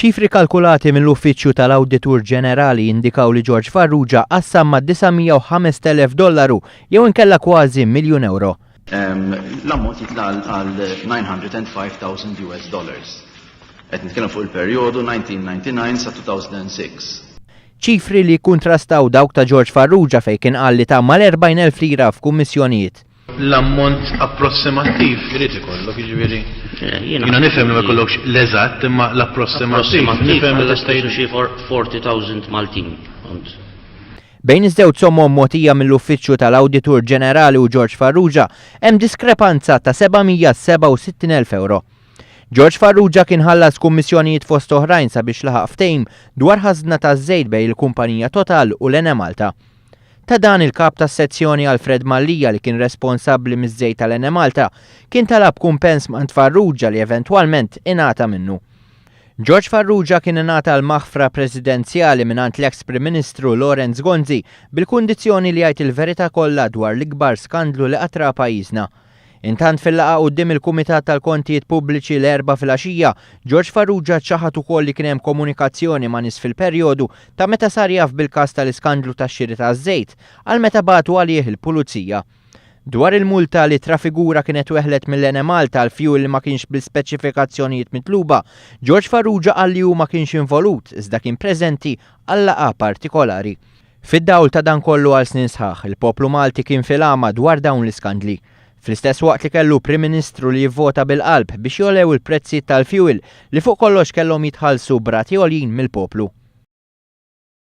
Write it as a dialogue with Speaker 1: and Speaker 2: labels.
Speaker 1: Ċifri kalkulati mill-Uffiċċju tal-Awditur Ġenerali jindikaw li George Farrugia qassam ma' 905,000 dollaru jew inkella kważi miljun ewro.
Speaker 2: L-ammont jitla' għal 905,000 US dollars. Qed nitkellem fuq il-perjodu 1999 sa 2006.
Speaker 1: Ċifri li jikkuntrastaw dawk ta' George Farrugia fejn kien qal li ta mal-40,000 lira f'kummissjonijiet.
Speaker 3: L-ammont approssimattiv irid ikollok, jiġifieri. Jiena nifhem li ma jkollokx l-eżatt, imma l-approssimattiv nifhem li tista'
Speaker 4: xi 40,000 Maltin.
Speaker 1: Bejn iż-żewġ somom mogħtija mill-Uffiċċju tal-Awditur Ġenerali u George Farrugia hemm diskrepanza ta' 767,000 ewro. George Farrugia kien ħallas kummissjonijiet fost oħrajn sabiex laħaq ftehim dwar ħażna taż-żejt bejn il-kumpanija Total u l-Enemalta. Ta' dan il-Kap tas-Sezzjoni Alfred Mallia li kien responsabbli miż-żejt tal-Enemalta kien talab kumpens m'għand Farrugia li eventwalment ingħata minnu. George Farrugia kien ingħata l-maħfra presidenzjali mingħand l-eks Prim Ministru Lawrence Gonzi bil-kundizzjoni li jgħid il-verità kollha dwar l-ikbar skandlu li qatt ra pajjiżna. Intant fil-laqgħa quddiem il-Kumitat tal-Kontijiet Pubbliċi l-Erbgħa filgħaxija, George Farrugia ċaħad ukoll li kien hemm komunikazzjoni ma' nies fil-perjodu ta' meta sar jaf bil-każ tal-iskandlu tax-xiri taż-żejt għal meta bagħtu għalih il-Pulizija. Dwar il-multa li Trafigura kienet weħlet mill-Enemalta għal fjuwil li ma kienx bl-ispeċifikazzjonijiet mitluba, George Farrugia qal li hu ma kienx involut iżda kien preżenti għal laqgħa partikolari. Fid-dawl ta' dan kollu għal snin sħaħ, il-poplu Malti kien fil-għama dwar dawn l-iskandli. Fl-istess waqt li kellu Prim Ministru li jivvota bil-qalb biex jogħlew il-prezzijiet tal-fjuwil li fuq kollox kellhom jitħallsu b'rati għoljin mill-poplu.